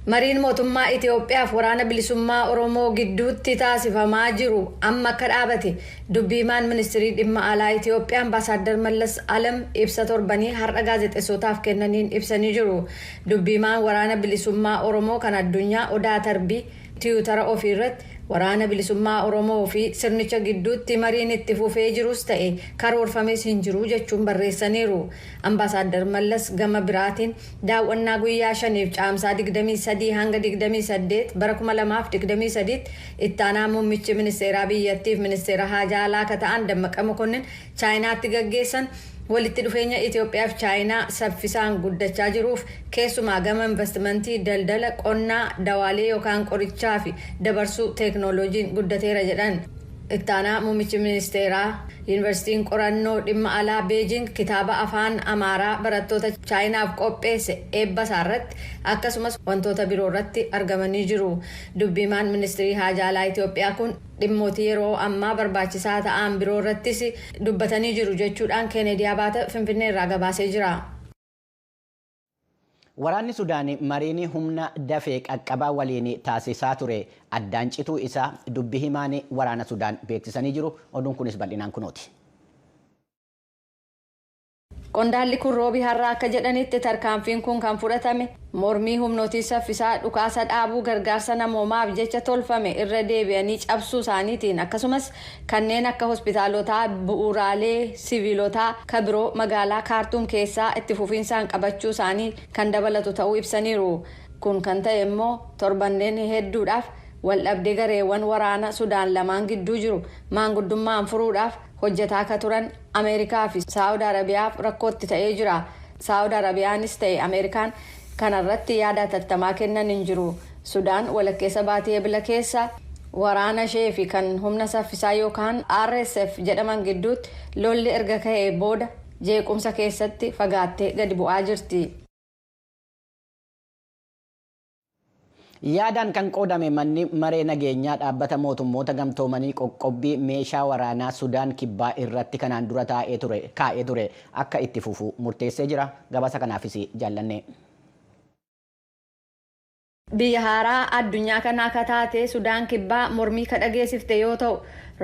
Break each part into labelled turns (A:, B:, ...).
A: Mariin mootummaa Itiyoophiyaaf waraana bilisummaa Oromoo gidduutti taasifamaa jiru amma akka dhaabate dubbiimaan ministirii dhimma alaa Itiyoophiyaa Ambaasaadder Mallas Alam ibsa torbanii har'a gaazexeessotaaf kennaniin ibsanii jiru. Dubbiimaan waraana bilisummaa Oromoo kan addunyaa Odaa Tarbii tiwutara ofiirratti waraana bilisummaa Oromoo fi sirnicha gidduutti mariin itti fufee jirus ta'e karoorfames hin jiru jechuun barreessaniiru. Ambaasaadder Mallas gama biraatiin daawwannaa guyyaa 5f caamsaa 23 hanga 28 bara 2023 ittaanaa muummichi ministeeraa biyyattiif ministeera haajaa alaa akka ta'an Dammaqa Mokonnin Chaayinaatti gaggeessan walitti dhufeenya Itoophiyaa fi Chaayinaa saffisaan guddachaa jiruuf keessumaa gama investimentii, daldala, qonnaa, dawaalee yookaan qorichaa fi dabarsuu teeknooloojiin guddateera jedhan. Ittaanaa muummichi ministeeraa Yuunivarsiitiin qorannoo dhimma alaa Beejing kitaaba afaan Amaaraa barattoota Chaayinaaf qopheesse eebba isaarratti akkasumas wantoota biroo irratti argamanii jiru. Dubbiimaan ministirii haajaa alaa Itoophiyaa kun dhimmoota yeroo ammaa barbaachisaa ta'an biroo irrattis dubbatanii jiru jechuudhaan Keeneedii Abaata Finfinnee irraa gabaasee jira.
B: Waraanni Sudaan mariin humna dafee qaqqabaa waliin taasisaa ture addaan cituu isaa dubbi himaan waraana Sudaan beeksisanii jiru. Oduun kunis bal'inaan kunooti.
A: Qondaalli kun roobii har'aa akka jedhanitti tarkaanfiin kun kan fudhatame mormii humnootii saffisaa dhukaasa dhaabuu gargaarsa namoomaaf jecha tolfame irra deebi'anii cabsuu isaaniitiin akkasumas kanneen akka hospitaalotaa, bu'uuraalee siviilotaa kan biroo magaalaa Kaartuum keessaa itti fufiinsaan qabachuu isaanii kan dabalatu ta'uu ibsaniiru. Kun kan ta'e immoo torbanneen hedduudhaaf waldhabdee gareewwan waraana Sudaan lamaan gidduu jiru maanguddummaan furuudhaaf hojjetaa akka turan Ameerikaa fi Saawud Arabiyaaf rakkootti ta'ee jira. Saawud Arabiyaanis ta'e Ameerikaan kanarratti yaada hatattamaa kennan hin jiru. Sudaan walakkeessa baatii Ebila keessa waraana ishee fi kan humna saffisaa yookaan RSF jedhaman gidduutti lolli erga ka'ee booda jeequmsa keessatti fagaattee gadi bu'aa jirti.
B: Yaadaan kan qoodame manni maree nageenyaa dhaabbata mootummoota gamtoomanii qoqqobbii meeshaa waraanaa Sudaan kibbaa irratti kanaan dura kaa'ee ture akka itti fufu murteessee jira. Gabaasa kanaafis jaallanne.
A: Biyya haaraa addunyaa kanaa akka taate Sudaan kibbaa mormii ka dhageessifte yoo ta'u,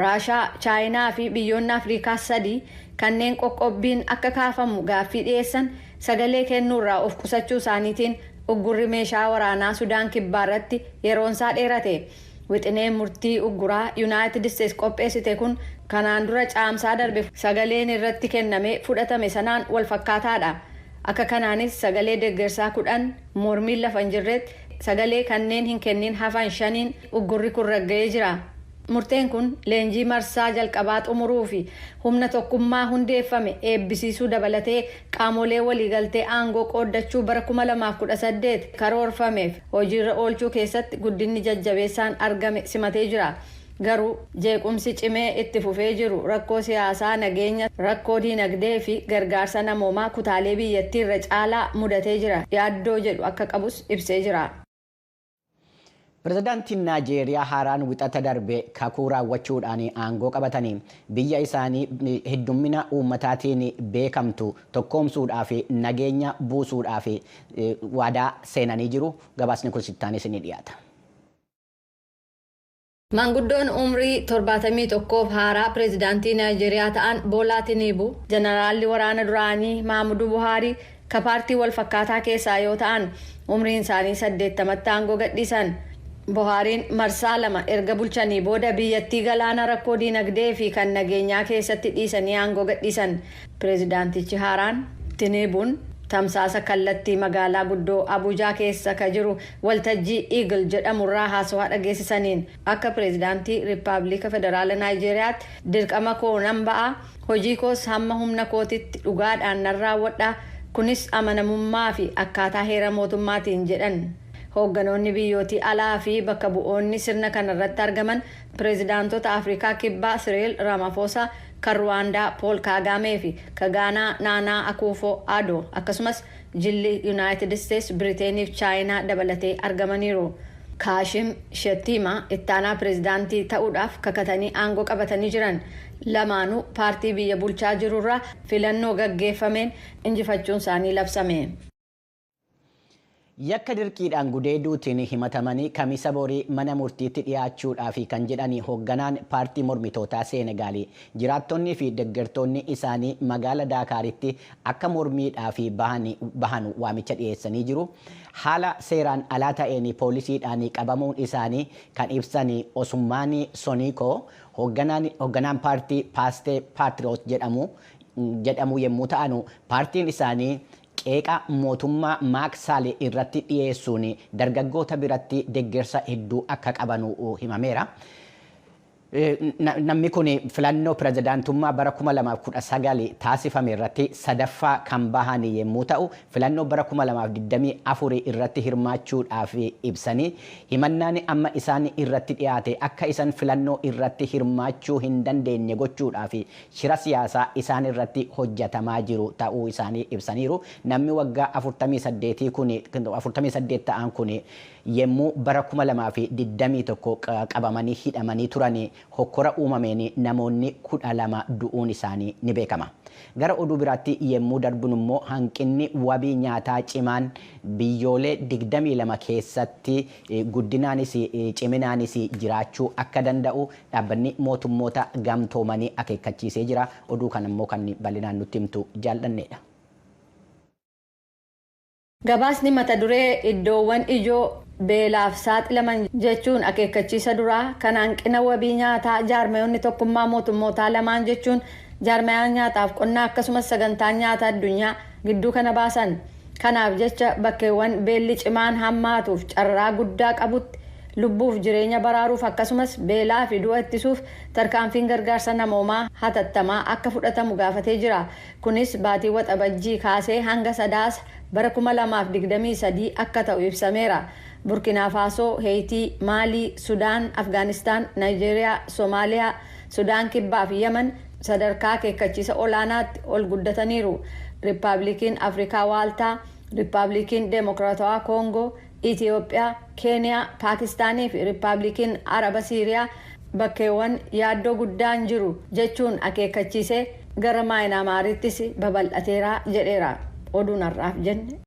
A: Raashaa, Chaayinaa fi biyyoonni Afrikaa sadii kanneen qoqqobbiin akka kaafamu gaaffii dhiyeessan sagalee kennuurraa of qusachuu isaaniitiin uggurri meeshaa waraanaa Sudaan kibbaa irratti yeroonsaa dheerate. Wixineen murtii ugguraa Yuunaayitid Isteets qopheessite kun kanaan dura caamsaa darbe sagaleen irratti kenname fudhatame sanaan wal fakkaataadha. Akka kanaanis sagalee deeggarsaa 10 mormiin lafa hin jirretti sagalee kanneen hin kennin hafan 5 uggurri kun ragga'ee jira. Murteen kun leenjii marsaa jalqabaa xumuruu fi humna tokkummaa hundeeffame eebbisiisuu dabalatee qaamolee waliigaltee aangoo qooddachuu bara 2018 karoorfameef hojiirra oolchuu keessatti guddinni jajjabeessaan argame simatee jira. Garuu jeequmsi cimee itti fufee jiru rakkoo siyaasaa, nageenya, rakkoo diinagdee fi gargaarsa namoomaa kutaalee biyyattii irra caalaa mudatee jira yaaddoo jedhu akka qabus ibsee jira.
B: Pirezidaantiin Naajeeriyaa haaraan wixata darbe kakuu raawwachuudhaan aangoo qabatanii biyya isaanii heddummina uummataatiin beekamtu tokkoomsuudhaa fi nageenya buusuudhaaf waadaa seenanii jiru. Gabaasni kun sittaanis ni dhiyaata.
A: Maanguddoon umrii 71 haaraa pirezidaantii Naayijeeriyaa ta'an Boolaa Tinubu jeneraalli waraana duraanii Maamuduu Buhaarii ka paartii wal fakkaataa keessaa yoo ta'an umriin isaanii 80tti aangoo gadhiisan. Buhaariin marsaa lama erga bulchanii booda biyyattii galaana rakkoo diinagdee fi kan nageenyaa keessatti dhiisanii aangoo gadhiisan. Pirezidaantichi haaraan Tinubuun tamsaasa kallattii magaalaa guddoo Abuujaa keessa ka jiru waltajjii Eagle jedhamurraa haasawaa dhageessisaniin akka pirezidaantii Riippaabilika Federaala Naayijeeriyaatti dirqama koo nan ba'a, hojii koos hamma humna kootitti dhugaadhaan nan raawwadha, kunis amanamummaa fi akkaataa heera mootummaatiin jedhan. Hoogganoonni biyyootii alaa fi bakka bu'oonni sirna kanarratti argaman pirezidaantota Afrikaa Kibbaa Siriil Ramaphosa, kan Ruwaandaa Pool Kaagaamee fi ka Gaanaa Naanaa Akuufo Ado akkasumas jilli Yuunaayitid Isteets, Biriteenii fi Chaayinaa dabalatee argamaniiru. Kaashim Shettiima ittaanaa pirezidaantii ta'uudhaaf kakatanii aangoo qabatanii jiran. Lamaanuu paartii biyya bulchaa jirurraa filannoo gaggeeffameen injifachuun isaanii labsame.
B: Yakka dirqiidhaan gudeeduutiin himatamanii Kamisa borii mana murtiitti dhiyaachuudhaaf kan jedhan hoogganaan paartii mormitootaa Seenegaalii, jiraattonnii fi deeggartoonni isaanii magaala Daakaaritti akka mormiidhaaf bahan waamicha dhiyeessanii jiru. Haala seeraan alaa ta'een poolisiidhaan qabamuun isaanii kan ibsan Osummaanii Soniikoo, hoogganaan paartii Paastee Paatriyoot jedhamu yommuu ta'an, paartiin isaanii qeeqa mootummaa Maaksaal irratti dhiyeessuun dargaggoota biratti deeggarsa hedduu akka qabanu himameera. Namni kun filannoo pirezidaantummaa bara 2019 taasifame irratti sadaffaa kan bahan yommuu ta'u, filannoo bara 2024 irratti hirmaachuudhaaf ibsanii, himannaan amma isaan irratti dhiyaate akka isaan filannoo irratti hirmaachuu hin dandeenye gochuudhaaf shira siyaasaa isaan irratti hojjetamaa jiru ta'uu isaanii ibsaniiru. Namni waggaa 48 kun, 48 ta'an kun, yommuu bara 2021 qabamanii hidhamanii turanii hokkora uumameen namoonni 12 du'uun isaanii ni beekama. Gara oduu biraatti yommuu darbinu immoo, hanqinni wabii nyaataa cimaan biyyoolee 22 keessatti guddinaanis ciminaanis jiraachuu akka danda'u Dhaabbanni Mootummoota Gamtoomanii akeekkachiisee jira. Oduu kana immoo kan bal'inaan nutti himtu Jaallanneedha.
A: Gabaasni mata duree "Iddoowwan ijoo beelaaf saaxilaman" jechuun akeekkachiisa duraa kan hanqina wabii nyaataa jaarmayoonni Tokkummaa Mootummootaa lamaan, jechuun Jaarmayaan Nyaataaf Qonnaa akkasumas Sagantaan Nyaata Addunyaa gidduu kana baasan, kanaaf jecha bakkeewwan beelli cimaan hammaatuuf carraa guddaa qabutti lubbuuf jireenya baraaruuf akkasumas beelaa fi du'a ittisuuf tarkaanfiin gargaarsa namoomaa hatattamaa akka fudhatamu gaafatee jira. Kunis baatii Waxabajjii kaasee hanga Sadaasa bara 2023 akka ta'u ibsameera. Burkinaa Faasoo, Heeyitii, Maalii, Sudaan, Afgaanistaan, Naayijeeriyaa, Soomaaliyaa, Sudaan Kibbaa fi Yemen sadarkaa akeekkachiisa olaanaatti ol guddataniiru. Riippaabilikiin Afrikaa Waaltaa, Riippaabilikiin Deemokiraatawaa Koongoo, Itiyoophiyaa, Keeniyaa, Paakistaanii fi Riippaabilikiin Araba Siiriyaa bakkeewwan yaaddoo guddaan jiru jechuun akeekkachiisee gara Maayinaamaariittis babal'ateera jedheera. Oduun har'aaf jenne.